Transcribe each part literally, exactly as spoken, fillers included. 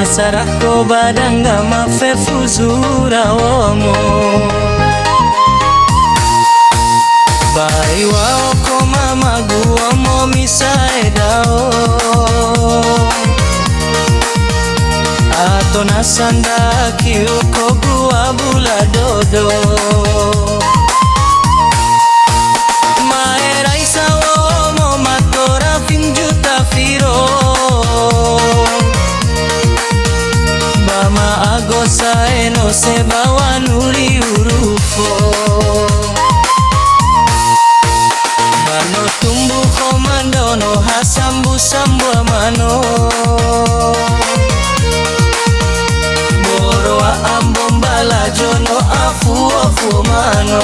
Sarako ba dangga ma fefu zura omo. Ba iŵa'ö khö mamagu omo misa eda'ö. Ato na sandraki ukogu abula dodo. Ma'era isa omo matora finjuta firo. Ba ma'agosa enose ba wanuri urufo. Ba no tumbu khö mandrao no ha sambu-sambua mano. Boro wa'ambo mbala jono afuo-fuo mano.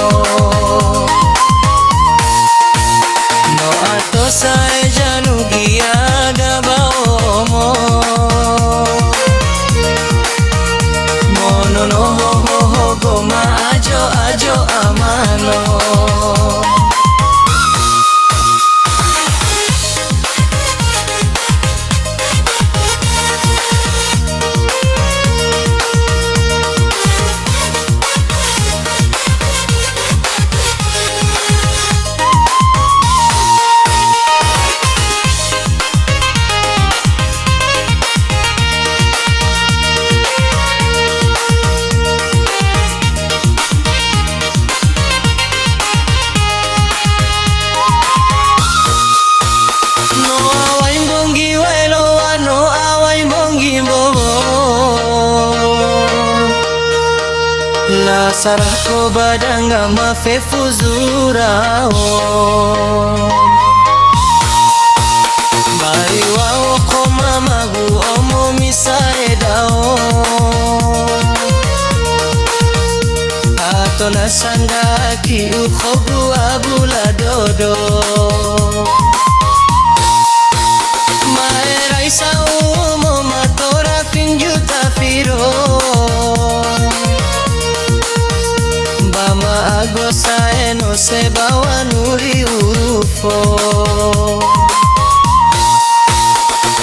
No ato sa'e janugia ga ba omo. Mono no hoho-hogo ma ajo-ajo amano. No awai mbongi waeloa, no awai mbongi mbowo. La sarako ba dangga ma fefu zurao. Ba iŵa'ö khö mamagu omo misa eda'ö. Ato na sandraki ukhogu abula dodo. Ma'era isa omo matora finjuta firo. Ba ma'agosa enose ba wanuri urufo.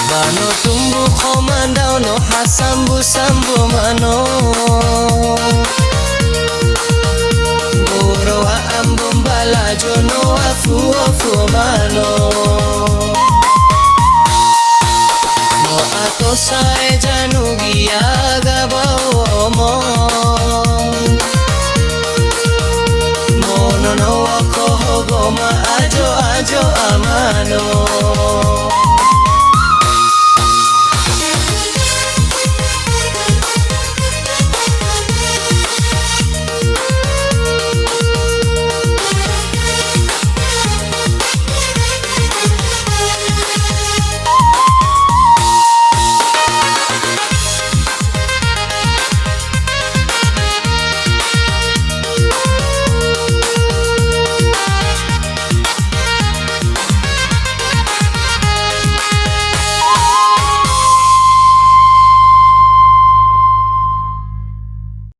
Ba no tumbu khö mandrao no ha sambu-sambu mano. Boro wa'ambo mbala jono afuo-fuo mano.